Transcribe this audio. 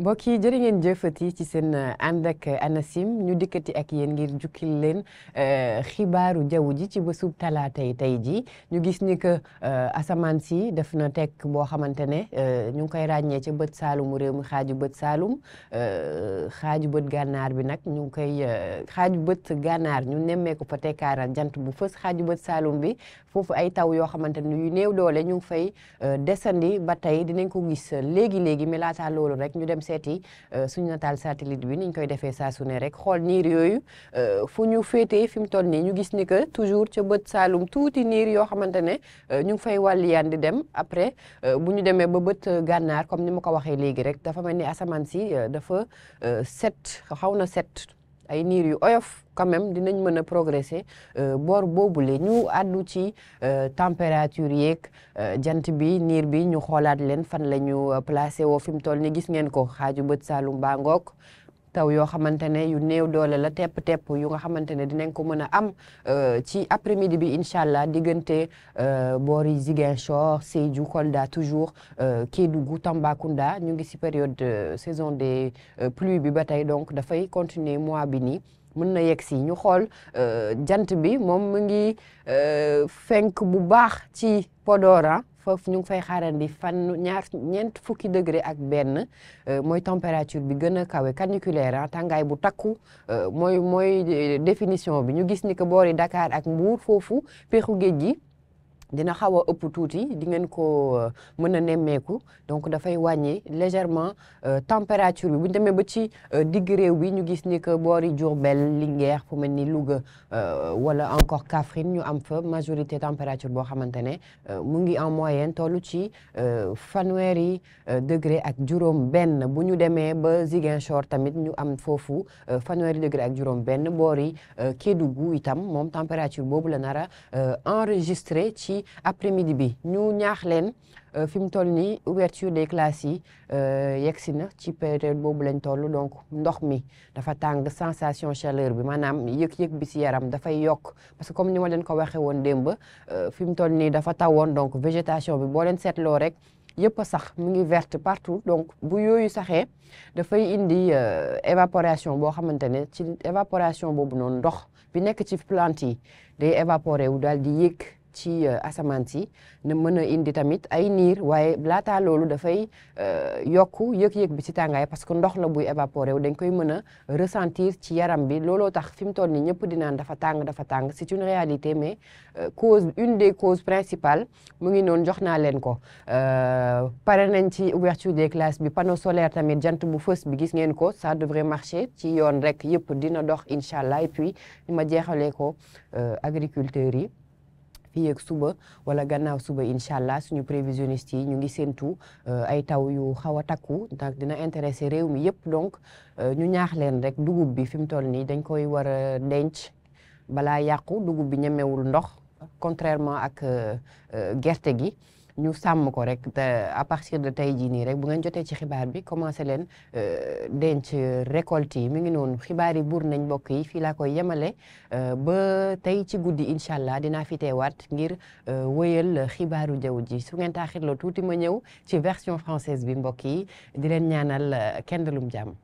mbokk yi jërë ngeen jëfati ci seen ànd ak ANACIM ñu dikkati ak yéen ngir jukkil leen xibaaru jaww ji ci bésub talaata tey ji ñu gis ni que asamaan si def na tekk boo xamante ne ñu ngi koy ràññee ca bët saalumu réew mi xaaju bët saalum xaaju bët gànnaar bi nag ñu ngi koy xaaju bët gànnaar ñu nemmeeku fa tekkaaral jant bu fës xaaju bët saalum bi foofu ay taw yoo xamante ne yu néew doole ñu ngi fay desandi ba tey dinañ ko gis léegi mais laataa loolu rek ñu dem seeti suñu nataal satellite bi niñ koy defee saa su ne rek xool niir yooyu fu ñu féetee fi mu toll nii ñu gis ni que toujours ca bët saalum tuuti niir yoo xamante ne ñu ngi fay wàlliyaan di dem après bu ñu demee ba bët gànnaar comme ni ma ko waxee léegi rek dafa mel ni asamaan si dafa set xaw na set ay niir yu oyof quand même dinañ mën a progresser boor boobule ñu àddu ci température yeeg jant bi niir bi ñu xoolaat leen fan la ñu placé woo fi mu toll ni gis ngeen ko xaaju bët saalum baa ngoog taw yoo xamante ne yu néew doole la tepp yu nga xamante ne dinañ ko mën a am ci après midi bi incha allah diggante boori Ziguinchor Sédhiou Kolda toujours Kédougou Tambacounda ñu ngi si période de saison des pluies bi ba tey donc dafay continuer mois bi nii mën na yegg si ñu xool jant bi moom mu ngi fenk bu baax ci Podor foofu ñu ngi fay xaarandi ñeent fukki degré ak benn mooy température bi gën a kawe caniculaire tàngaay bu takku mooy définition bi ñu gis ni que boori Dakar ak Mbour foofu peexu géej gi dina xaw a ëpp tuuti di ngeen ko mën a nemmeeku donc dafay wàññi légèrement température bi bu ñu demee ba ci digg réew bi ñu gis ni que boori Diourbel Linguère fu mel ni Louga wala encore Kaffrine ñu am fa majorité température boo xamante ne mu ngi en moyenne tollu ci fanweeri degré ak juróom benn bu ñu demee ba Ziguinchor tamit ñu am foofu fanweeri degré ak juróom benn boori Kédougou itam moom température boobu la nara enregistré ci après-midi bi ñu ñaax leen fi mu toll nii ouverture des classes yi yegsi na ci période boobu lañ toll donc ndox mi dafa tàng sensation chaleur bi maanaam yëg-yëg bi si yaram dafay yokk parce que comme ni ma leen ko waxee woon démb fi mu toll nii dafa tawoon donc végétation bi boo leen seetloo rek yëpp a sax mu ngi verte partout donc bu yooyu saxee dafay indi évaporation boo xamante ne ci évaporation boobu noonu ndox bi nekk ci plante yi day évaporé wu daal di yéeg ci asamaan si na mën a indi tamit ay niir waaye laataa loolu dafay yokku yëg-yëg bi ci tàngaay parce que ndox la buy évaporé wu dañ koy mën a ressentir ci yaram bi looloo tax fi mu toll nii ñëpp di naan dafa tàng c'est une réalité mais une des causes principales mu ngi noonu jox naa leen ko pare nañ ci ouverture des classes bi panneau solaire tamit jant bu fës bi gis ngeen ko ça devrait marcher ci yoon rek yëpp dina dox incha allah et puis ni ma jeexalee ko agriculteurs yi fii ak suba wala gannaaw suba incha allah suñu prévisionnistes yi ñu ngi séentu ay taw yu xaw a takku ndax dina intéressé réew mi yëpp donc ñu ñaax leen rek dugub bi fi mu toll nii dañ koy war a denc balaa yàqu dugub bi ñemewul ndox contrairement ak gerte gi ñu sàmm ko rek à partir de tey jii nii rek bu ngeen jotee ci xibaar bi commencé leen denc récolte yi mi ngi noonu xibaar yi buur nañ mbokk yi fii laa koy yemale ba tey ci guddi incha allah dinaa fi teewaat ngir wëyal xibaaru jaww ji su ngeen taaxirloo tuuti ma ñëw ci version française bi mbokk yi di leen ñaanal kendalum jàmm